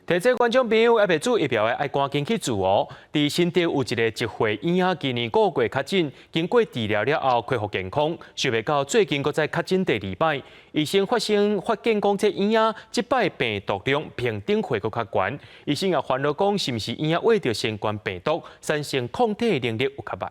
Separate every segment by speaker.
Speaker 1: 提醒觀眾朋友，猶未注疫苗的，愛趕緊去注哦。佇新竹有一个1歲嬰仔，今年5月確診，經過治療了後恢復健康，想袂到最近閣再確診第二擺。醫生發現講，這嬰仔這擺病毒量評等會閣較懸。醫生也煩惱講，是毋是嬰仔秽著新冠病毒，產生抗體能力有較䆀？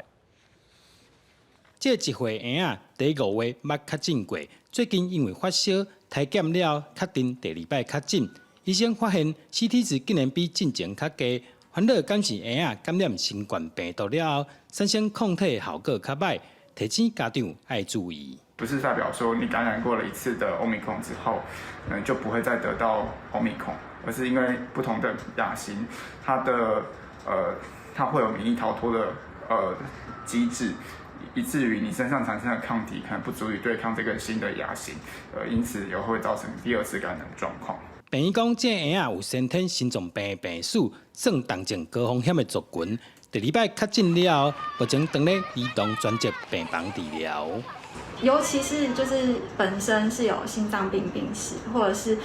Speaker 2: 這1歲嬰仔佇5月捌確診過，最近因為發燒、體檢了確定第二擺確診。醫生發現 CT 值竟然比進前較低，煩惱敢是嬰仔感染新冠病毒了後，產生抗體效果較䆀，提醒家長愛注意。
Speaker 3: 不是代表說你感染過了一次的歐米孔之後，就不會再得到歐米孔，而是因為不同的亞型，它會有免疫逃脫的機制，以至於你身上產生的抗體可能不足以對抗這個新的亞型，因此又會造成第二次感染狀況。
Speaker 2: 病院講，這嬰仔有先天心臟病的病史，算重症高風險的族群。第二擺確診了後，目前正咧兒童專責病房治療。
Speaker 4: 尤其是就是本身是有心臟病病史，或者是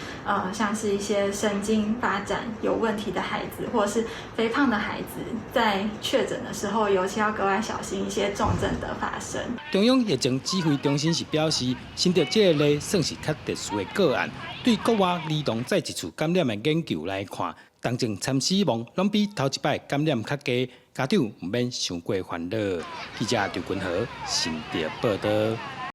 Speaker 4: 像是一些神經發展有問題的孩子，或者是肥胖的孩子，在確診的時候，尤其要格外小心一些重症的發生。
Speaker 2: 中央疫情指揮中心是表示，新竹這个例算是較特殊的個案，對國外兒童再一次感染的研究來看，重症摻死亡攏比頭一擺感染較低，家長毋免傷過煩惱。記者張君和新竹報導。